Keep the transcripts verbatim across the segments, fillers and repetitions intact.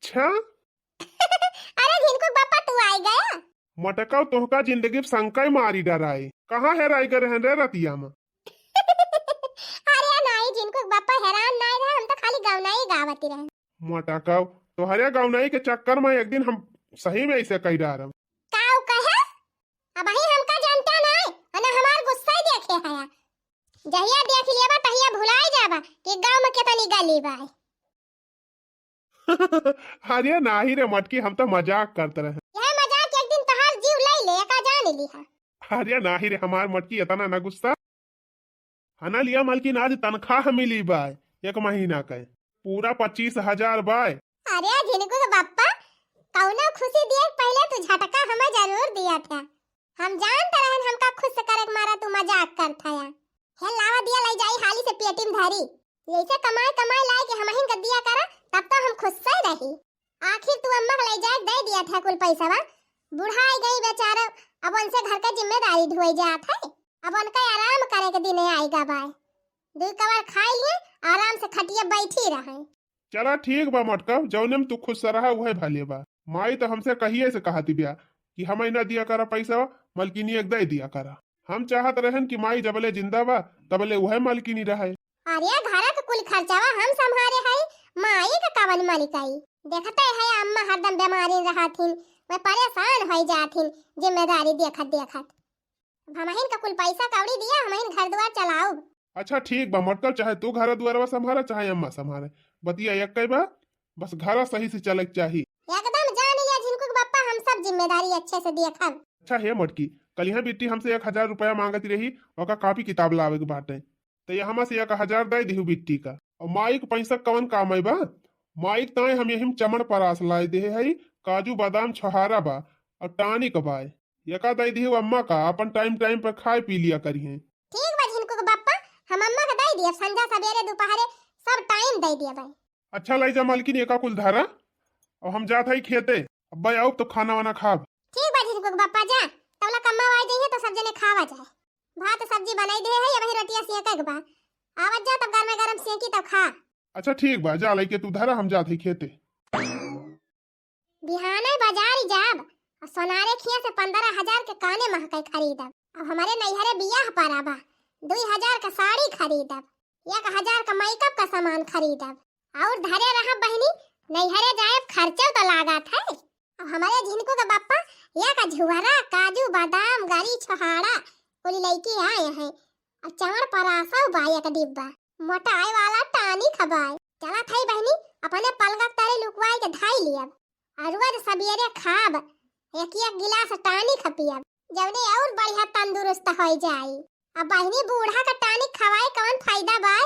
अच्छा? अरे झिनकू के बापा, तू आइ गया? मटकाऊ, तोहका जिंदगी में शंका ही मारी डराए। कहाँ हेराइ गए रहन रे रतिया में? अरे नाहीं, झिनकू के बापा हेरान नाहीं रहे, हम तो खाली गवनाई गावत रहे। मटकाऊ, तोहरे गवनाई के चक्कर में एक दिन हम सही में ऐसे कइ डारब। काऊ कहे? अबहीं हमका जानता नाहीं, अना हमार गुस्सा ही देखे हया। जहिया देख लेबा तहिया भुलाइ जाबा कि गाँव में केतनी गली बा। अरे नाहीं रे मटकी, हम तो मजाक करत रहे। यह मजाक एक दिन तहार जीव लइ ले, एका जान लिहा। अरे नाहीं रे हमार मटकी, एतना ना गुस्सा। हना लिया मलकिन, आज तनखाह मिली बाय, एक महीना के, पूरा पच्चीस हजार बाय। अरे झिनकू के बप्पा, कउनो खुशी दिए के पहिले तू झटका हमें जरूर दिया था। हम जानत रहन हमका खुश करे के मारा तू मजाक करत हया। हे लावा दिया लइ जाई हाली से पेटी में धरी। जैसे कमाए कमाए लाए के हमहिन के दिया करा, तब तो हम खुश से रही। आखिर तू अम्मा के लइ जाए के दे दिया था कुल पैसवा। बुढ़ाइ गई बेचारा, अब उनसे घर के जिम्मेदारी ढोई जात है। अब उनका आराम करे के दिन आइगा बाय। दुइ कवर खाइ लिए, आराम से खटिया बैठी रहे। चला ठीक बा मटका, जौने में तू खुश रहा उहे भले बा। माई तो हमसे कहिए से कहती बिया कि हमें ना दिया करा पैसा, मलकिनी एक दे दिया करा। हम चाहत रहन कि माई जबले जिंदा बा तबले उहे मलकिनी रहे। अरे घर के कुल खर्चावा हम संभारे हई, माई के कवन मलिकाई? देखते है अम्मा हरदम बीमारी रहथिन, मैं परेशान होइ जाथिन जिम्मेदारी देखत देखत। अब हमहिन का कुल पैसा कौड़ी दिया, हमहिन घर दुआर चलाउब। अच्छा ठीक बा मटका, चाहे तू घर दुआरवा संभारा चाहे अम्मा संभारे, बतिया एक बा, बस घर सही से चले के चाही। एकदम जान लिया झिनकू के बप्पा, हम सब जिम्मेदारी अच्छे से देखब। अच्छा हे मटकी, कलिहा बिट्टी हमसे एक हजार रुपया मांगत रही, ओका कॉपी किताब लावे के बाटे, तो ये हमा से एक हजार दे दिहु बिट्टी का। और माई के पैसा कवन काम आई बा? माई के ताए हम यही में चमड़ परास लाए देहे हई, काजू बादाम छोहारा बा और टॉनिक बाय। एका दे दिहु अम्मा का, अपन टाइम टाइम पर खाए पी लिया करिहे। ठीक बा झिनकू के बप्पा, हम अम्मा का दे दिया, संझा सबेरे दोपहरे सब टाइम दे दिया भाई। अच्छा लइ जा मलकिन, एका कुल धरा, और हम जात हई खेते। अब्बा आउब तो खाना वाना खाब। ठीक बा झिनकू के बप्पा, जा, तबला कम्मा आ जाइए तो सब जने खावा जाए। भात सब्जी बनाई दे है, अबही रोटिया सेके के बा। आवत जा तब गरमे गरम सेकी तब खा। अच्छा ठीक बा, जा लइके तू धरा, हम जात हई खेते। बिहाने बाजार जाब, और सोनारे खिया से पन्द्रह हजार के काने महकई खरीदब। अब हमरे नैहरे बियाह परा बा, दुई हजार के साड़ी खरीदब, एक हजार का मेकअप का सामान खरीदब। और धरे रहब बहिनी, नैहरे जाएब, खर्चो तो लागत है। अब हमरे झिनकू के बप्पा एक झुहरा काजू बादाम गरी छोहाड़ा कुल लइके आए हैं। और चमड़ परासा बा एक डिब्बा, मोटाए वाला टॉनिक बाय। चलत हई बहिनी, अपने पलंग के तरे लुकवाए के धाई लियब। और रोज सबेरे खाब, एक एक गिलास टॉनिक पियब, जौने और बढ़िया तंदुरुस्त होइ जाई। अब बहिनी बूढ़ा का टॉनिक खवाए कवन फायदा बाय?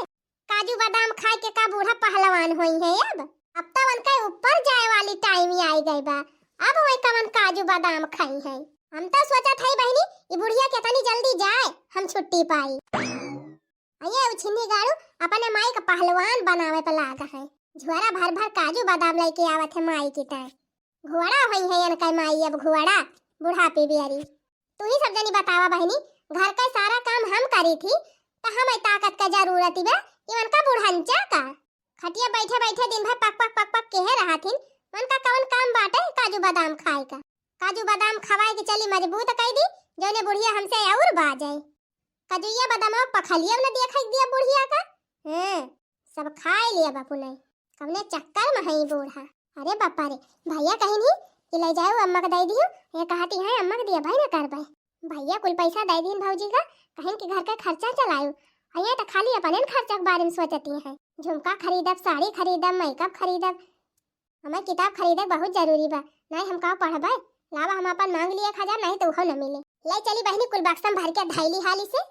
काजू बादाम खाए के का बूढ़ा पहलवान होई है अब? अब तो उनके ऊपर जाए वाली टाइम ही आई गई बा। अब वही कवन काजू बादाम खाई है? हम तो सोचत हई बहिनी, ई बुढ़िया केतनी जल्दी जाए, हम छुट्टी पाई। अये उछिन्नी गाड़ू अपने माई का पहलवान बनावे पे लाग है। झोरा भर भर काजू बादाम लइके आवत है माई की ताई। घोड़ा होई है इनका माई अब घोड़ा, बुढ़ापी बियरी। तू ही सब जनी बतावा बहिनी, घर का सारा काम हम करी थी, तो हमें ताकत का जरूरत बा कि उनका बुढ़ंचा का? खटिया बैठे बैठे दिन भर पक पक पक पक केहे रहथिन, उनका कवन काम बाटे काजू बादाम खाए का? काजू बादाम खवाए के चली मजबूत कई दी, जौने बुढ़िया हमसे और बा जाए। काजुइया बादामवा पखलिया न दिया खाई दिया बुढ़िया का। हैं, सब खाए लिया बापू नहीं, कवने चक्कर में है ई बूढ़ा। अरे बापा रे, भैया कहीं नहीं कि ले जाओ अम्मा के दे दियो, ये कहती है अम्मा के दिया भाई ना कर भाई। भैया कुल पैसा दे दीन भौजी का, कहीं के घर का खर्चा चलायो, और ये तो खाली अपने खर्चा के बारे में सोचती है। झुमका खरीदब, साड़ी खरीदब, मेकअप खरीदब, हमें किताब खरीदे बहुत जरूरी बा, नहीं हम का पढ़बे? लावा हम अपन मांग लिए एक हजार, नहीं तो उहो न मिले। ले चली बहिनी, कुल बक्सम भर के धैली हाली से,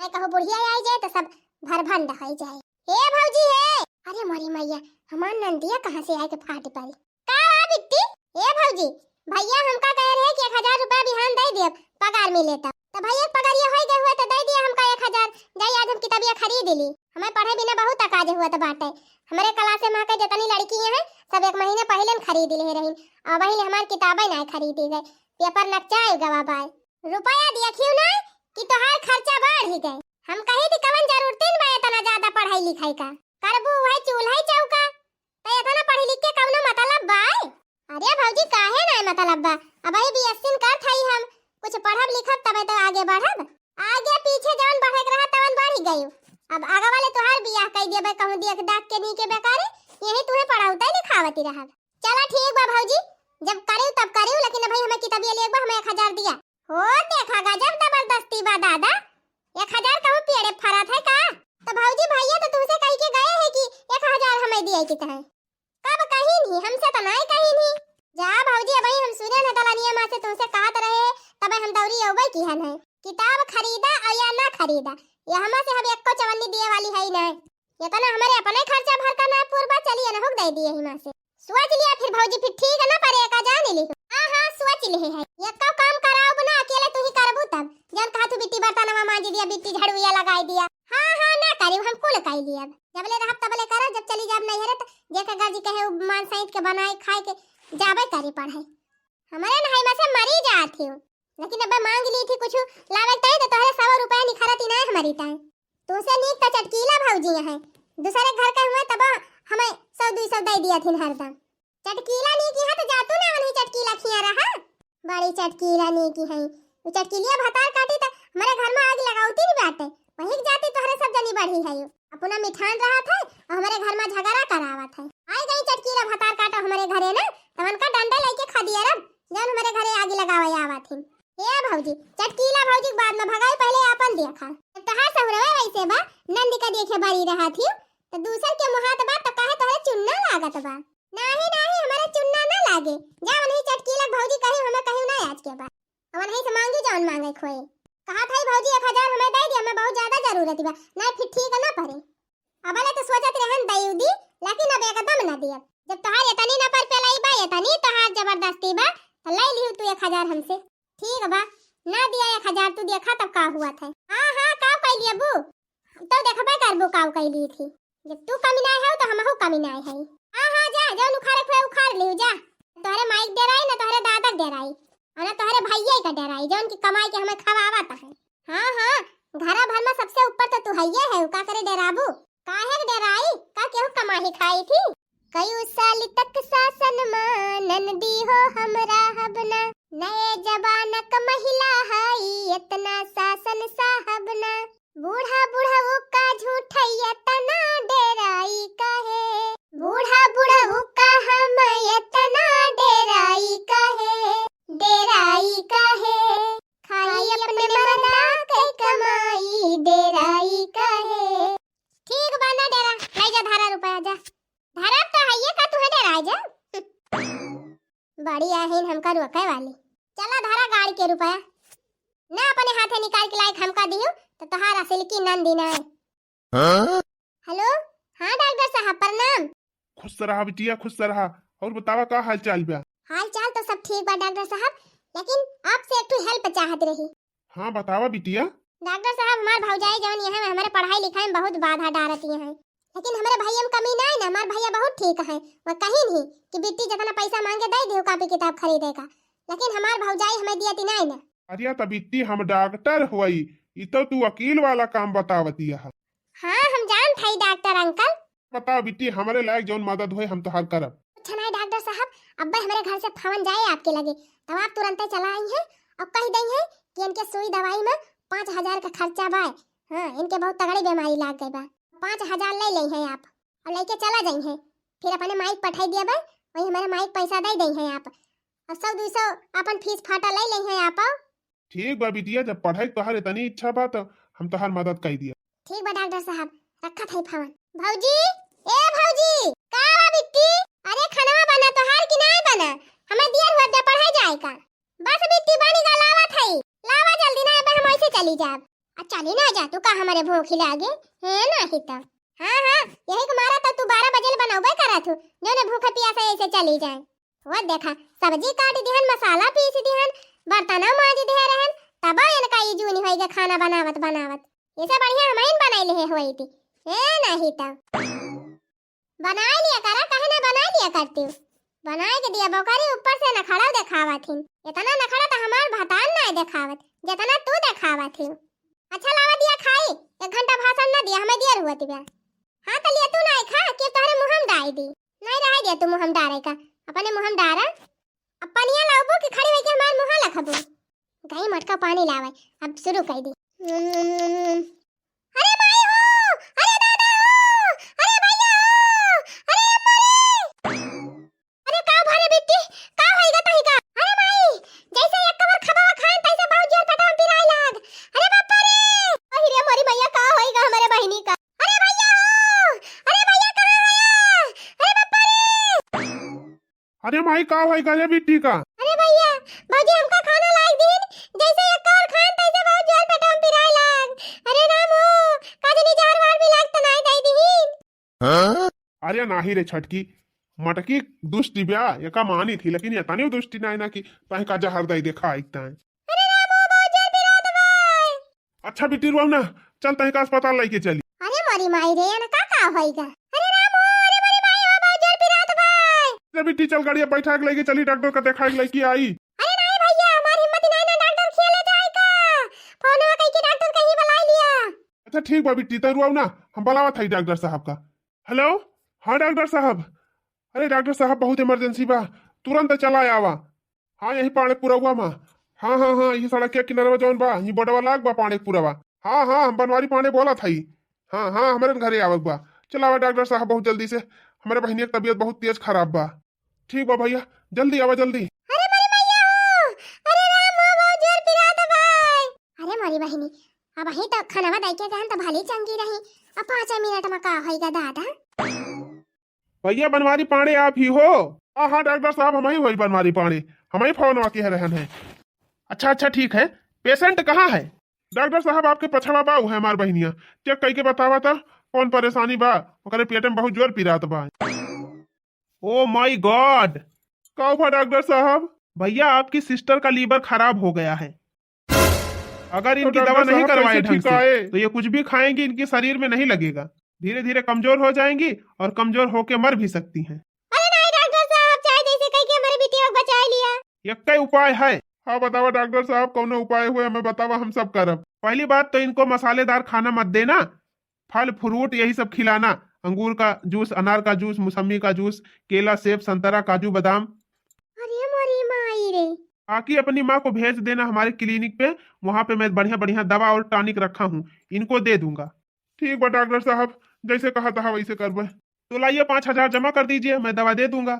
नहीं कहूँ बुढ़िया आई जाए तो सब भर भंड हो जाए। हे भौजी हे, अरे मोरी मैया, हमार नंदिया कहाँ से आए के फाट पड़ी। का बा बिट्टी? ए भौजी, भैया हमका कहे रहे कि एक हजार रुपया बिहान दे दियब, पगार मिले तब। तो भैया के पगारिया होई गए हुए तो दे दिया हमका एक हजार। जाई आज हम किताबिया खरीद ली। हमें पढ़े बिना बहुत अकाज हुआ तो बाटे। हमारे क्लास में के जितनी लड़की हैं, सब एक महीने पहले न खरीद ले रही। अब वही हमार किताबें ना खरीदी गए। पेपर नकचाए गवा बाय। रुपया देखियो ना कि तोहार खर्चा बढ़ ही गए। हम कही थी कवन जरूरत बा इतना ज्यादा पढ़ाई लिखाई का? करबू वही चूल्हा ही चौका। त एतना पढ़ी लिख के कउनो मतलब बा? अरे भौजी, काहे नाय मतलब बा? अबही बीएससी करत हई हम, कुछ पढ़ब लिखब तबे तो आगे बढ़ब। आगे पीछे जउन बढ़े के रहा तउन बढ़ी गयू। अब आगे वाले तोहार बियाह कइ देबे कहूँ देख दाख के नीके बेकारी, यही तुहे पढ़ाउतइ लिखावती रहब। चला ठीक बा भौजी, जब करिउ तब करिउ, लेकिन अबही हमें किताबिया लेबा, हमें एक हजार दिया। हो देखा गजब जबरदस्ती बा दादा, एक हजार कहूँ पेड़े फरत है का? त भौजी भइया तो तुमसे कहि के गए हैं कि एक हजार हमें दिए के तहे। कब कहिन ही, हमसे तो नाय कहिन ही। जा भौजी, अबही हम सुने न दलनिया मा से तुमसे कहत रहे, तबे हम दौरी अउबे किहन है। किताब खरीदा और या ना खरीदा, ये हमा से हम एक्को चवन्नी दिए वाली है ही नाय। एतना हमरे अपने खर्चा भर का ना पूरबा, चलिए न हुक दे दिए ही मा से। सोच लिया फिर भौजी, फिर ठीक है ना परे का जान ली। हाँ हाँ, सोच लिहे है, एक्को काम कराउब ना, अकेले तू ही करबू तब। जउन कहा तू बिट्टी बर्तनवा मांजी दिया, बिट्टी झड़ुइया लगाई दिया। हाँ हाँ, ना करिउ, हम कुल कइ लियब। जबले रहब तबले करब, जब चली जाब नैहरे त जेकर गर्जी कहे उ मान सहित के बनाए खाए के जाबे करी पढ़े। हमरे नहाई मा से मरी जात ही, लेकिन अबे मांग ली थी कुछ लावे ताई तो तोहरे सौ रुपया निखरत ही ना हमारी ताई। तुमसे नीक त चटकीला भौजी है, दूसरे घर के हुए तब हमें सौ दुई सौ दे दिया थी हरदम। चटकीला नीक यहाँ तो जातू ना वही चटकीला खिया रहा। बड़ी चटकीला नीक है। वो चटकीलिया भतार काटी त हमरे घर मा आग लगावती नहीं बाटे। वही के जाती तोहरे सब जनी बढ़ी है। अपना मिठान रहत है और हमरे घर मा झगड़ा करावत है। आई गई चटकीला भतार काटो हमरे घरे ना, तवन का डंडा लेके खा दिया रब, जउन हमरे घरे आग लगावे आवत ही। ए भौजी, चटकीला भौजी के बाद मा भगाई, पहले आपन देखा। जब तोहार सहुरवे वैसे बा, नंद का देखे बड़ी रहत ही, तो दूसर के मुहात बा, तो काहे तोहरे चुन्ना लागत बा? नाही, नाही, हमरे चुन्ना ना लागे। जा वनही चटकीला भौजी कहिउ, हमें कहिउ ना आज के बाद। अवन ही से मांगी जउन मांगे खोए। कहा था भौजी एक हजार हमें दे दिया, हमें बहुत ज्यादा जरूरत बा। नहीं फिर ठीक ना परे। अबले तो सोचत रहन दई दी, लेकिन अब एकदम ना दियब। जब तोहार एतनी ना पर पेलाई बा, एतनी तोहार जबरदस्ती बा, तो ले लिहु तू एक हजार हमसे। ठीक बा, ना दिया एक हजार, तू देखा तब का हुआ था। हाँ, हाँ, का कइली अबू? तो देखबे करबू का कइली थी। जब तू कमी ना है तो हमहू कमी ना है। हाँ, हाँ, जा, जउन उखाड़े खोए उखाड़ लिहु, जा। तोहरे माइक डेराई, ना तोहरे दादक डेराई, और ना तोहरे भइया का डेराई, जउन की कमाई के हमें खवावत है। हाँ, हाँ, घरा भर मा सबसे ऊपर तो तू हइये है, का करे डेराबू? काहे के डेराई? का केहू कमाही खाई थी? कई साल तक सासन मा ननदी हो हम रहब ना, नए जमाना क महिला हई, एतना सासन साहब ना। बूढ़ा बुढ़ऊ का झूठैया तना डेराई काहे? बूढ़ा बुढ़ऊ का हम एतना डेराई काहे? डेराई काहे? खाई अपने मर्दा के कमाई, डेराई काहे? ठीक बा, ना डेरा, ले जा, धरा रुपया, जा। धरा तो हइये का, तुहे डेराए जा। बड़ी आहिन हमका रोके वाली। चला, धरा गाड़ी के रुपया। ना अपने हाथे निकाल के लाइक हमका दिहु, तो तोहार असिल की नंदी ना है। हाँ? हेलो, हाँ डॉक्टर साहब, प्रणाम। खुश रहा बिटिया, खुश रहा। और बतावा, का हाल चाल बा? हाल चाल तो सब ठीक बा डॉक्टर साहब, लेकिन आपसे एक ठो हेल्प चाहत रही। हाँ, बतावा बिटिया। डॉक्टर साहब, हमार भौजाई जउन यहाँ में हमरे पढ़ाई लिखाई में बहुत बाधा डारत ही हैं, लेकिन हमरे भइया में कमी ना है ना, हमार भइया बहुत ठीक है। वो कही नहीं कि बिट्टी जितना पैसा मांगे दे दियो कापी किताब खरीदे का, लेकिन हमार भौजाई हमें दियती ना है ना। अरे त बिट्टी, हम डॉक्टर होई, ई तो तू वकील वाला काम बतावती है। हाँ, हम जानत हई डॉक्टर अंकल। बताओ बिट्टी, हमरे लायक जउन मदद होए हम तोहार करब। कुछ नहीं डॉक्टर साहब, अब्बे हमरे घर से फोन जाए आपके लगे, तब आप तुरंते चला आई हैं और कह दई हैं कि इनके सुई दवाई में पाँच हजार का खर्चा बा। हाँ, इनके बहुत तगड़ी बीमारी लाग गई बा। पाँच हजार ले लई हैं आप और लेके चला जाई हैं, फिर अपने माई के पठाई दिया बा, वही हमरे माई के पैसा दे दई हैं आप और सौ दुई सौ अपन फीस फाटा ले लई हैं आप। ठीक बा बिटिया, जब पढ़ाई के तोहार इतनी इच्छा बा तो हम तोहार मदद कई दिया। ठीक बा डॉक्टर साहब, रखत हई फोन। भौजी, ए भौजी, का बा बिट्टी? अरे खनवा बना तोहार कि नाय बना? हमें दियर हुआ दे पढ़ाई जाए का। बस बिट्टी बनी गा, लावत हई। लावा जल्दी, ना अब हम ऐसे चली जाब। आ चली ना जा तू, का हमरे भूख लागे? है नाही तो। हाँ, हाँ, यही के मारा तो तू बारह बजे ले बनौबे करत हूँ, जौने भूखे पियासे ऐसे चली जाए। वो देखा, सब्जी काट दिहन, मसाला पीस दिहन, बर्तनों मांज दिहे रहन, तब इनका ई जूनी होई गे खाना बनावत बनावत। इसे बढ़िया हमइन बनाई लिहे होई थी। ए, नहीं तो। बनाई लिया करा, काहे ना बनाई लिया करती हूँ। बनाई के दिया बोकरी ऊपर से नखड़ा देखावत हिन। इतना नखड़ा तो हमार भतान ना देखावत, जितना तू देखावत हिन। अच्छा लावा दिया खाई, एक घंटा भाषण ना दिया, हमें दियर हुआ तिबे। हाँ, तो लिया तू ना खा, कि तोहरे मुँह में डाई दी। नहीं रहे दे तू मुँह में डारे का, अपने मुँह में डारा। अब पनिया लाउबू कि खड़ी होइके हमार मुँह लखबू? गई मटका पानी लावे, अब शुरू कर दी। अरे माई हो, अरे दादा हो, अरे भैया हो, अरे अम्मा रे। अरे का भरे बिट्टी, का होइगा तहिका? अरे माई, जैसे एक कवर खबावा खान तैसे बहुत जोर पेटवा में पिराए लाग। अरे बापा रे, अहि रे मोरी मैया, का होइगा हमरे बहिनी का? अरे भैया हो, अरे भैया कहाँ है? अरे बापा रे। अरे माई, का होइगा रे बिट्टी का? अरे भैया, भौजी हमका खाना लाग दीन, जैसे एक कवर खान तैसे बहुत जोर पेटवा में पिराए लाग। अरे राम हो, का जनी जहर वार भी लाग त नाई दे दीन। अरे नाही रे छटकी, मटकी दुष्टी ब्या, एका मानी थी, लेकिन ये तनी दुष्टी नाही ना कि तहे का जहर दई देखा एक तहे। अरे राम हो, बहुत जोर पिरात बाय। अच्छा बिट्टी रुआव ना, चल तहे का अस्पताल लेके चली। अरे मोरी माई रे, एन का का होइगा? अरे राम हो, अरे मोरी माई हो, बहुत जोर पिरात बाय। अरे बिट्टी चल गाड़िया बैठा के लेके चली, डॉक्टर का देखा के लेके आई। अरे नाही भैया, हमार हिम्मत नाही ना, डॉक्टर खिया ले जाए का। फोनवा कई के डॉक्टर कहीं बुलाई लिया। अच्छा ठीक बा बिट्टी, तै रुआव ना, हम बुलावत हई डॉक्टर साहब का। हेलो, हाँ डॉक्टर साहब। अरे डॉक्टर साहब, बहुत इमरजेंसी बा, तुरंत चला आवा। हाँ, यही पाड़े पुरवा मा। हाँ हाँ हाँ, यही सड़क के किनारवा जौन बा, यही बोर्डवा लाग बा पाड़े पुरवा। हाँ हाँ, हम बनवारी पांडे बोलत हई। हाँ हाँ, हमरे घरे आवक बा। चला आवा डॉक्टर साहब, बहुत जल्दी से। हमरे बहिनिया के तबीयत बहुत तेज खराब बा। ठीक बा भैया, जल्दी आवा जल्दी। अरे मोरी मैया हो, अरे राम हो, बहुत जोर पिरात बाय। अरे मोरी बहिनी, अबहीं तो खानवा दई के जान तो भली चंगी रही, अब पाँच मिनट मा का होइगा दादा? भैया बनवारी पांडे आप ही हो? हाँ हाँ डॉक्टर साहब, हमही होई बनवारी पांडे, हमही फोनवा किहे रहन है। अच्छा अच्छा ठीक है, पेशेंट कहाँ है? डॉक्टर साहब आपके पछवा बा, उ है हमार बहिनिया। चेक कई के बतावा त कौन परेशानी बा, ओकरे पेट में बहुत जोर पिरात बा। ओ माय गॉड! का हुआ डॉक्टर साहब? भैया आपकी सिस्टर का लीवर खराब हो गया है। अगर तो इनकी दवा डॉक्टर नहीं साहब करवाए कैसे ढंग ठीक से आए? तो ये कुछ भी खाएंगी, इनके शरीर में नहीं लगेगा। धीरे धीरे कमजोर हो जाएंगी और कमजोर होके मर भी सकती हैं। अरे नहीं डॉक्टर साहब, चाहे जैसे कई के हमरे बिटिया को बचाए लिया। यक्कै उपाय है। हाँ बतावा डॉक्टर साहब, कौनो उपाय हुए हमें बतावा, हम सब करब। पहली बात तो इनको मसालेदार खाना मत देना, फल फ्रूट यही सब खिलाना, अंगूर का जूस, अनार का जूस, मौसम्मी का जूस, केला, सेब, संतरा, काजू, बादाम। अरे मोरी माई रे। बाकी अपनी माँ को भेज देना हमारे क्लिनिक पे, वहाँ पे मैं बढ़िया बढ़िया दवा और टॉनिक रखा हूँ, इनको दे दूंगा। ठीक बा डॉक्टर साहब, जैसे कहा था वैसे करबे। तो लाइए पाँच हजार जमा कर दीजिए, मैं दवा दे दूंगा।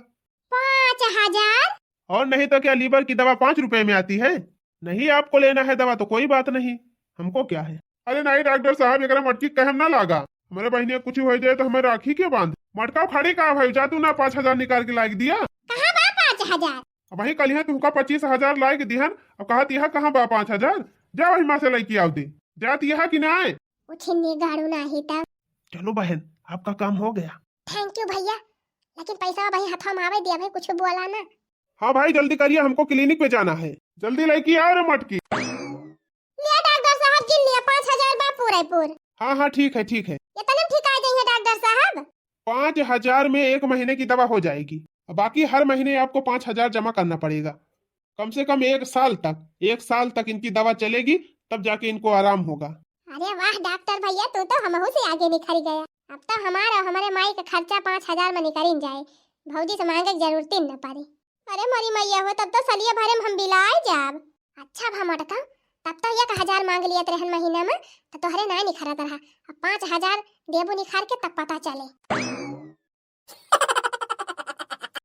पाँच हजार? और नहीं तो क्या, लीवर की दवा पाँच रुपए में आती है? नहीं आपको लेना है दवा तो कोई बात नहीं, हमको क्या है। अरे नहीं डॉक्टर साहब, एकरा मटकी कहम ना लागा, हमरे बहिनिया कुछ हो जाए तो हमें राखी के बांध। मटका खड़ी का भाई, जा तू ना पाँच हजार निकाल के लाग दिया। कहाँ बा पाँच हजार? अब वही कल यहाँ तुमका पच्चीस हजार लाग दिहन, अब कहा तिहा कहाँ बा पाँच हजार? जा वही माँ से लैके आव दे, जा तिहा कि ना आए? उठिन ने गाड़ू ना ही तब। चलो बहन, आपका काम हो गया। थैंक यू भैया, लेकिन पैसा भाई हथवा में आवे दिया भाई, कुछ बोला ना। हाँ भाई जल्दी करिए, हमको क्लिनिक पे जाना है, जल्दी लैके आओ रे मटकी। लिया डॉक्टर साहब, गिन लिया, पाँच हजार बा पूरे पूर। हाँ हाँ ठीक है ठीक है। इतने में ठीक आ जाइए डॉक्टर साहब। पाँच हजार में एक महीने की दवा हो जाएगी, बाकी हर महीने आपको पाँच हजार जमा करना पड़ेगा। कम से कम एक साल तक, एक साल तक इनकी दवा चलेगी, तब जाके इनको आराम होगा। अरे वाह डॉक्टर भैया, तू तो हमहू से आगे निखर गया। अब तो हमारा और हमारे माई का खर्चा पाँच हजार में निकल जाए, भौजी से मांगे की जरूरत ही न पड़े। अरे मोरी मैया हो, तब तो सलिया भरे में हम बिलाए जाब। अच्छा भा मोटका, तब तो एक हजार मांग लियत रहन महीना में, तो तोहरे ना निखरत रहा। अब पाँच हजार देबू निखार के तब पता चले।